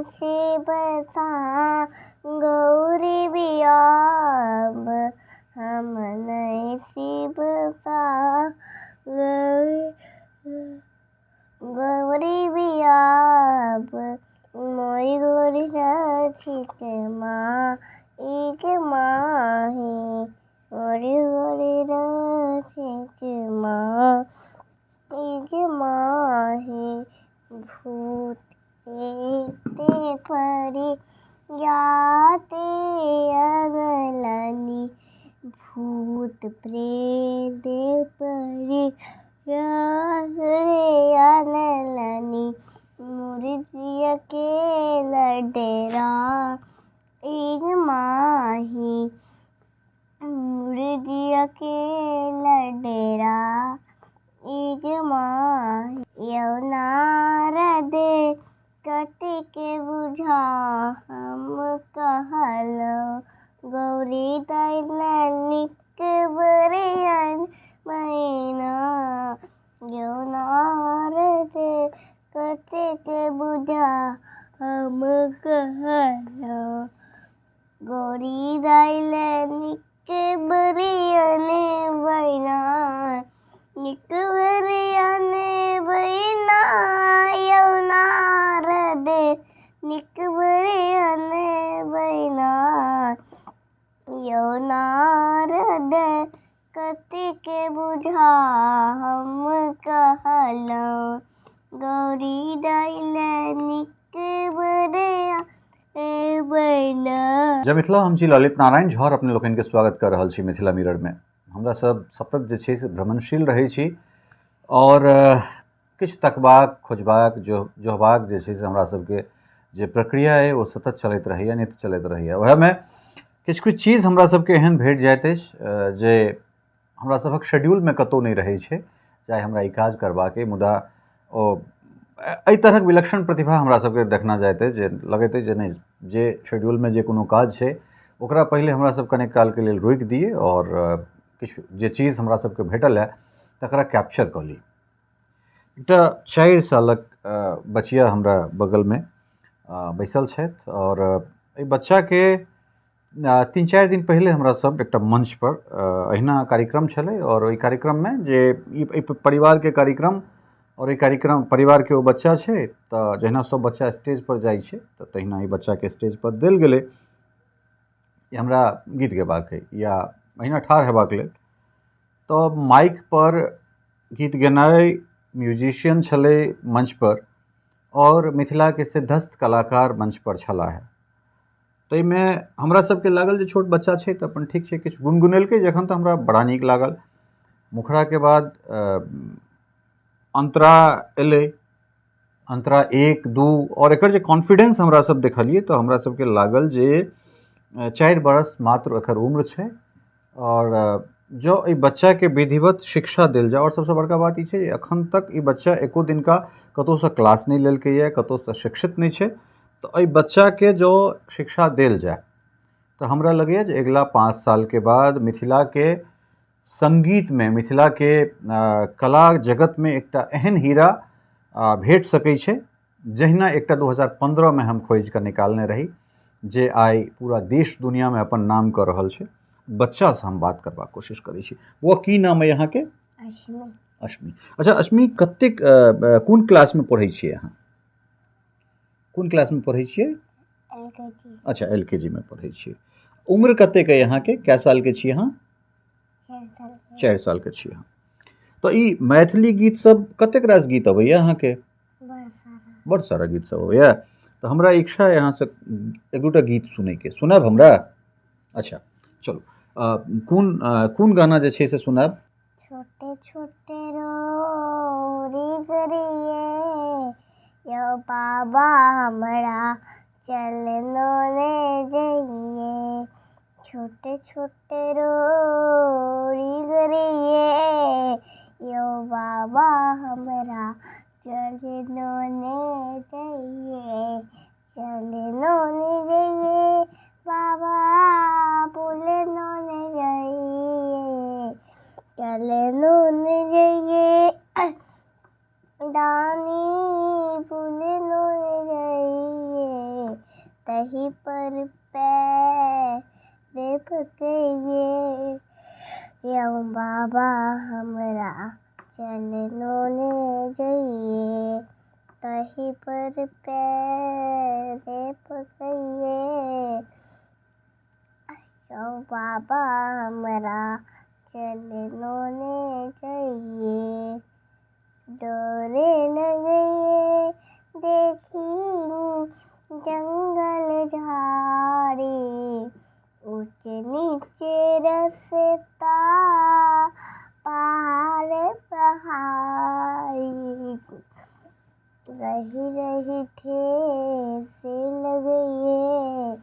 शिव गौरी बियाब, हम नहीं शिव गौरी बियाब। मोरी गौरी सखी के माँ एक माही, मोरी गौरी सखी के माँ एक माही। भूत प्रेत परी जाते अगलनी, भूत प्रेत परी जाते अगलनी। मुर्जिया के लडेरा एक माही, मुर्जिया के लडेरा एक माही। यौ नारद कथी के बुझा हम कहलो, गौरी दाइ निक बरियन महीना। यौ नारद कथी के बुझा हम कहलो, गौरी दाइ निक बरियन बहिना, निक बरियन बहिना। यौ नारद निक बरियन बहिना। यौ नारद कथी के बुझा हम कहलो, गौरी दाइ निक बरियन बहिना। जय मिथिला, हम छी ललित नारायण झा, अपने लोकनि के स्वागत कर रहल छी मिथिला मिरर में। हमरा सब सतत जे छै से भ्रमणशील रहै छी और किछु तकबाक खोजबाक जोहबाक जे छै से हमरा सबके जे प्रक्रिया अइ ओ सतत चलैत रहैए, नित्य चलैत रहैए। वएहमे किछु किछु चीज हमरा सबके एहन भेट जाइत अछि जे हमरा सभक शेड्यूलमे कतहु नहि रहै छै, चाहे हमरा ई काज करबाक अइ, मुदा ओ एहि तरहक विलक्षण प्रतिभा हमरा सबके देखना जाइत अछि जे लगैत अछि जे नहि, जे शेड्यूलमे जे कोनो काज छै ओकरा पहिले हमरा सब कनेक कालके लेल रोकि दियै और किछु जे चीज हमरा सबके भेटल है तकरा कैप्चर कऽ ली। एकटा 4 सालक बचिया हमरा बगलमे बैसल छथि और एहि बच्चाके 3-4 दिन पहिले हमरा सब एकटा मंच पर अहिना कार्यक्रम छलै और ओहि कार्यक्रममे जे एहि परिवारके कार्यक्रम और एहि कार्यक्रम परिवारके ओ बच्चा छै, तऽ जहिना सब बच्चा स्टेज पर जाइ छै तऽ तहिना एहि बच्चाके स्टेज पर देल गेलै जे हमरा गीत गेबाक अइ या अहिना ठाढ़ हेबाक लेल। तऽ माइक पर गीत गेनाइ, म्यूजिशियन छलै मंच पर और मिथिलाके सिद्धस्थ कलाकार मंच पर छलाह। ताहिमे हमरा सबके लागल जे छोट बच्चा छै तऽ अपन ठीक छै, किछु गुनगुनेलकै जखन तऽ हमरा बड़ा नीक लागल। मुखड़ाके बाद अंतरा एलै, अंतरा 1 2 और एकर जे कॉन्फिडेंस हमरा सब देखलियै तऽ हमरा सबके लागल जे 4 बरस मात्र एकर उम्र छै और जँ एहि बच्चाके विधिवत शिक्षा देल जाय। और सबसँ बड़का बात ई छै जे एखन तक ई बच्चा एको दिनका कतहुसँ क्लास नहि लेलकैए, कतहुसँ शिक्षित नहि छै, तऽ एहि बच्चाके जँ शिक्षा देल जाय तऽ हमरा लगैए जे अगिला 5 सालके बाद मिथिलाके सङ्गीतमे, मिथिलाके कला जगतमे एकटा एहन हीरा भेट सकै छै जहिना एकटा 2015 मे हम खोजि कऽ निकालने रही, जे आइ पूरा देश दुनियामे अपन नाम कऽ रहल छै। बच्चासँ हम बात करबाक कोशिश करै छी। बौआ, की नाम अइ अहाँके? अश्मी। अश्मी। अच्छा अश्मी, कतेक कोन क्लासमे पढ़ै छियै अहाँ? कोन क्लासमे पढ़ै छियै? एलकेजी। अच्छा, एलकेजी मे पढ़ै छियै। उम्र कतेक अइ अहाँके? कए सालके छी अहाँ? 4 साल। 4 सालके छी अहाँ। तऽ ई मैथिली गीत सब कतेक रास गीत अबैया अहाँके? बड़ सारा गीत सब अबैया। तऽ हमरा इच्छा अइ अहाँसँ एक दूटा गीत सुनैके, सुनायब हमरा? अच्छा चलू, कोन कोन गाना जे छै से सुनायब? छोटे छोटे रोरी गरिए यौ बाबा हमरा चलनो ने जइए, छोटे छोटे रोरी गरिए यौ बाबा हमरा चलनो ने जइए, चलनो ने जइए बाबा बोलनो ने जइए, चलनो ने जइए दानी बोलनो ने जइए। तही पर पैर पकैये। यौ बाबा हमरा चलनो ने जइए, तही पर पैर पकैये। यौ बाबा हमरा चलनो ने जइए। डोरे लगैये देखी जंगल झाड़ी, ऊंच नीचे रस्ता पहाड़ पहाड़ी। रही रही ठेस लगैये,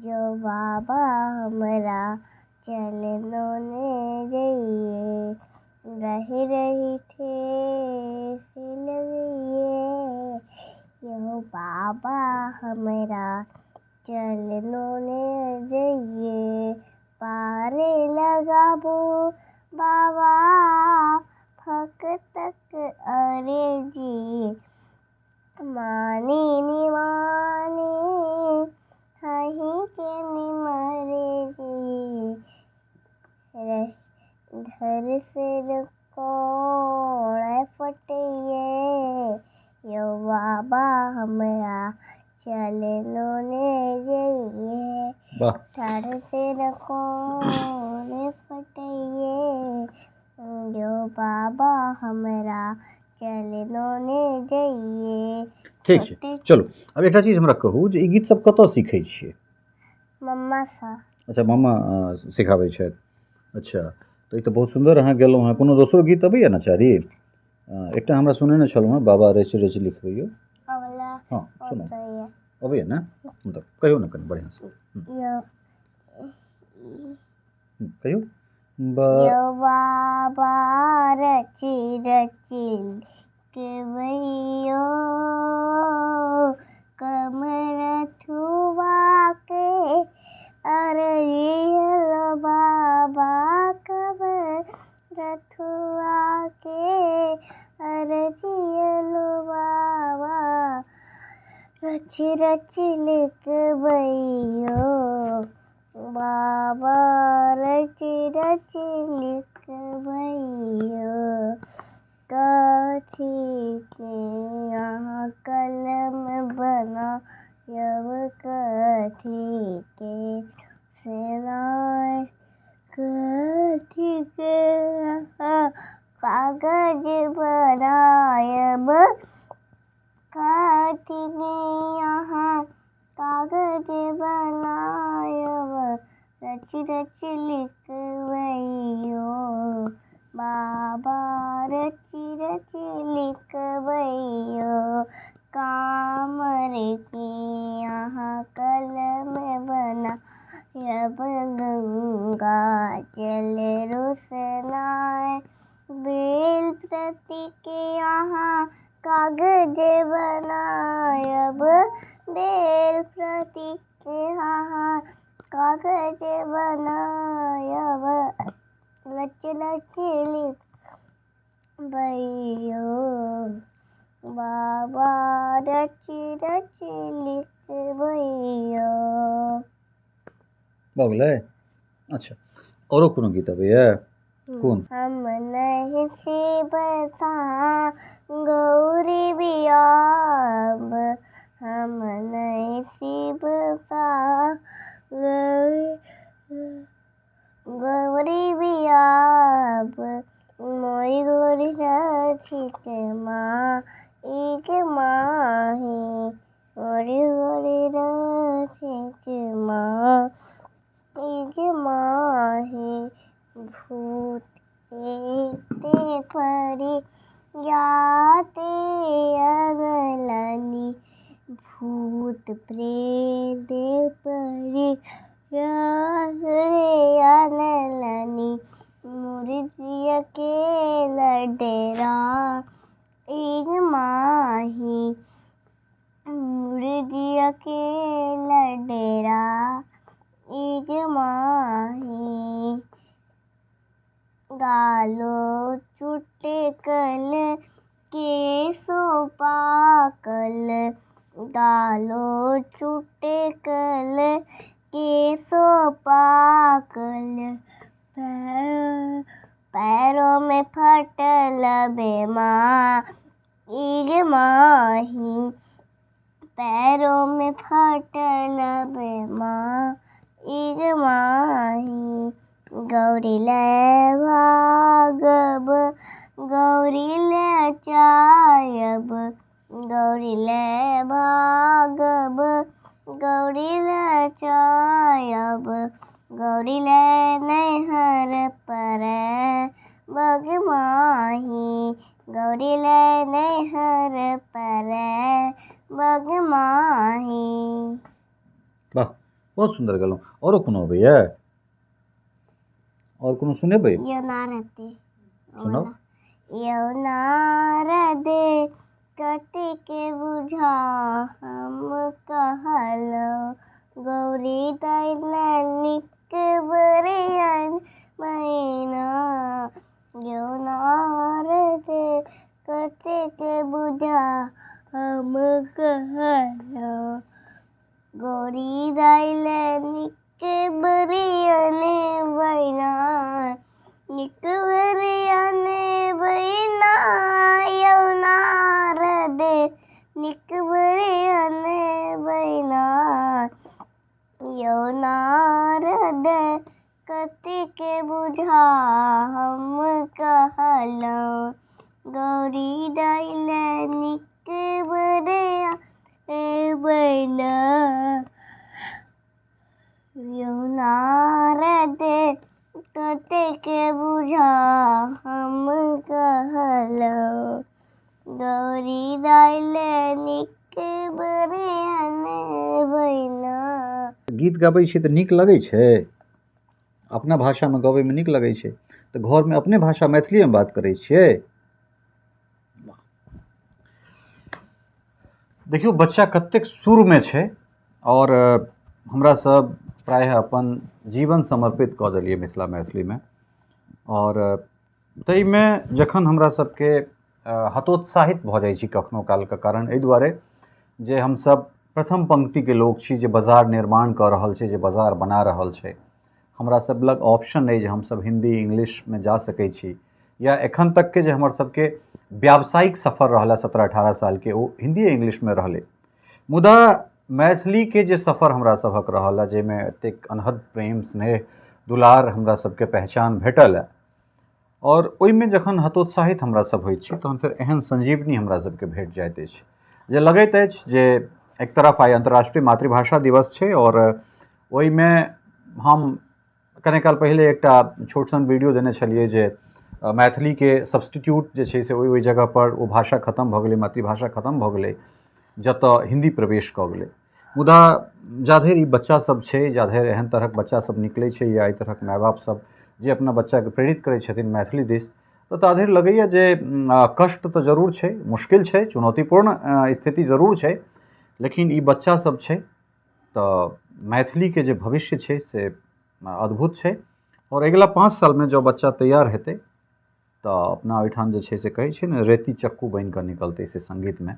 जो बाबा हमरा चलनो ने जइए। रही रही ठेस लगैये, यो बाबा हमरा चलनो ने जइए। पारे लगाबू बाबा भक्तक अरे जी, मानी निमानी हही के निमरे जी। धर सिर कोण फटिए, यो बाबा हमरा चलनो ने जइए। धर सिर कोण फटिए, यो बाबा हमरा चलनो ने जइए। ठीक छै, चलू आब एकटा चीज हमरा कहू जे ई गीत सब कतऽ सीखै छियै? मम्मासँ। अच्छा, मम्मा सिखाबै छथि। अच्छा, तऽ ई तऽ बहुत सुन्दर अहाँ गेलहुँ हँ। कोनो दोसरो गीत अबैए नचारी? एकटा हमरा सुनेने छलहुँ हँ, बाबा रचि रचि लिखबैयौ। हँ, सुनू, अबैए ने? तऽ कहियौ ने कनि बढ़िआँसँ। कहियौ। यौ बाबा रचि रचि लिखबैयौ, कमरथुआ के अररियल बाबा, कमरथुआ के अररियल बाबा, रचि रचि लिखबैयौ बाबा, रचि रचि लिखबैयौ। कथी के अहाँ कलम बनायब, कथी के सेनाय, कथी के अहाँ कागज बनायब, कथी के अहाँ कागज बनायब, रचि रचि लिखबैयौ बाबा, रचि रचि लिखबैयौ। कामर के अहाँ कलम बनायब, गंगा जल रोशनाय, बेल प्रति के अहाँ कागज बनायब, बेल प्रति के अहाँ कागज बनायब, रच रच लिखबैयौ बाबा, रच रच लिखबैयौ। भऽ गेलै। अच्छा, औरो कोनो गीत अबैए? कोन? हम नहीं शिव सा गौरी बियाब, हम नहीं शिव सा गौरी बियाब, मोरी गौरी सखी के माँ एक माही, मोरी गौरी सखी के माँ एक माही। भूत ते परी जाते अगलनी, भूत प्रेत परी जाते अगलनी, मुर्जिया के लडेरा एक माही, मुर्जिया के लडेरा एक माही। गालो चुटकल केसो पाकल, गालो बालो चुटकल केसो पाकल, पैरों में फटल बेमार गे माही, पैरों में फटल बेमार गे माही। गौरी ले भागब गौरी ले जायब, गौरी ले भागब गौरी ले जायब, गौरी ले नैहर पर बग माही, गौरी ले नैहर पर बग माही। वाह, बहुत सुंदर गेलहुँ। औरो कोनो अबैया? और कोनो सुनेबै? यो नारदे। सुनाउ। यो नारदे कते के बुझा हम कहलो, गौरी दाई निक बरियन महीना। यो नारदे कते के बुझा हम कहलो, गौरी दाई निक बरियन बहिना, निक बरियन बहिना। यो नारदे निक बरियन बहिना, यो नारदे कते के बुझा हम कहलो, गौरी दाई निक बरियन बहिना। यो नारदे कते के बुझा हम कहलो, गौरी दाई निक बरियन बहिना। गीत गाबै छी तऽ नीक लगै छै? अपना भाषामे गबैमे नीक लगै छै? तऽ घरमे अपने भाषा मैथिलीमे बात करै छियै? देखियौ बच्चा कतेक सुरमे छै। आओर हमरा सब प्रायः अपन जीवन समर्पित कऽ देलियै मिथिला मैथिलीमे, आओर ताहिमे जखन हमरा सबके हतोत्साहित भऽ जाइ छी कखनो कालके, कारण एहि दुआरे जे हमसब प्रथम पंक्तिके लोक छी जे बाजार निर्माण कऽ रहल छै, जे बाजार बना रहल छै। हमरा सब लग ऑप्शन अइ जे हमसब हिन्दी इंग्लिशमे जा सकै छी, या एखन तकके जे हमर सबके व्यावसायिक सफर रहल 17-18 सालके ओ हिन्दी इंग्लिशमे रहलै। मुदा मैथिलीके जे सफर हमरा सभक रहल है, जाहिमे एतेक अनहद प्रेम स्नेह दुलार हमरा सबके पहचान भेटल है, आओर ओहिमे जखन हतोत्साहित हमरा सब होइ छी तहन फेर एहन संजीवनी हमरा सबके भेट जाइत अछि जे लगैत अछि जे एक तरफ आइ अन्तर्राष्ट्रीय मातृभाषा दिवस छै, आओर ओहिमे हम कने काल पहिले एकटा छोट सन वीडियो देने छलियै जे मैथिलीके सब्सटीट्यूट जे छै से ओहि ओहि जगहपर ओ भाषा खतम भऽ गेलै, मातृभाषा खतम भऽ गेलै, जतऽ हिन्दी प्रवेश कऽ गेलै। मुदा जाधरि ई बच्चा सब छै, जाधरि एहन तरहक बच्चा सब निकलै छै या एहि तरहक माय बाप सब जे अपना बच्चाके प्रेरित करै छथिन मैथिली दिस, तऽ ताधरि लगैए जे कष्ट तऽ जरूर छै, मुश्किल छै, चुनौतीपूर्ण स्थिति जरूर छै, लेकिन ई बच्चा सब छै तऽ मैथिलीके जे भविष्य छै से अद्भुत छै। आओर अगिला 5 सालमे जँ बच्चा तैयार हेतै तऽ अपना ओहिठाम जे छै से कहै छै ने, रेती चक्कू बनि कऽ निकलतै से सङ्गीतमे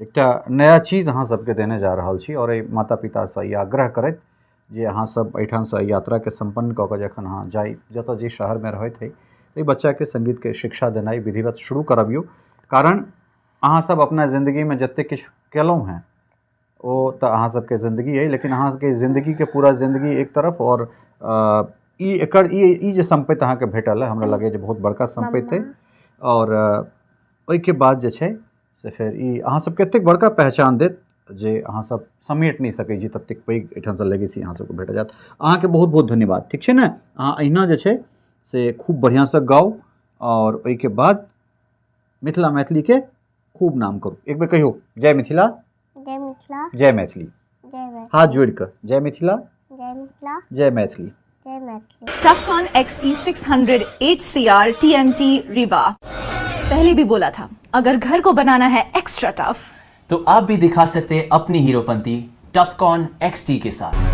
एकटा नया चीज अहाँ सबके देने जा रहल छी। आओर एहि माता पितासँ ई आग्रह करैत जे अहाँ सब एहिठामसँ एहि यात्राके सम्पन्न कऽ कऽ जखन अहाँ जाइ जतऽ जे शहरमे रहैत हइ, एहि बच्चाके सङ्गीतके शिक्षा देनाइ विधिवत शुरू करबियौ। कारण अहाँ सब अपना जिन्दगीमे जतेक किछु केलहुँ हेँ ओ तऽ अहाँ सबके जिन्दगी अइ, लेकिन अहाँ सबके जिन्दगीके पूरा जिन्दगी एक तरफ, आओर ई एकर ई जे सम्पत्ति अहाँके भेटल है, हमरा लगैए जे बहुत बड़का सम्पत्ति अइ। आओर ओहिके बाद जे छै से फेर ई अहाँ सबके एतेक बड़का पहचान देत जे अहाँ सब समेट नहि सकै छी, ततेक पैघ एहिठामसँ लेगेसी अहाँ सबके भेट जायत। अहाँके बहुत बहुत धन्यवाद। ठीक छै ने, अहाँ अहिना जे छै से खूब बढ़िआँसँ गाउ, आओर ओहिके बाद मिथिला मैथिलीके खूब नाम करू। एक बेर कहियौ जय मिथिला, जय मिथिला, जय मैथिली, जय मैथिली। हाथ जोड़ि कऽ जय मिथिला, जय मिथिला, जय मैथिली, जय Maithili. Tufcon XT600 HCR TMT Rewa। पहले भी बोला था, अगर घर को बनाना है एक्स्ट्रा टफ तो आप भी दिखा सकते हैं अपनी हीरोपंती टफकॉन XT के साथ।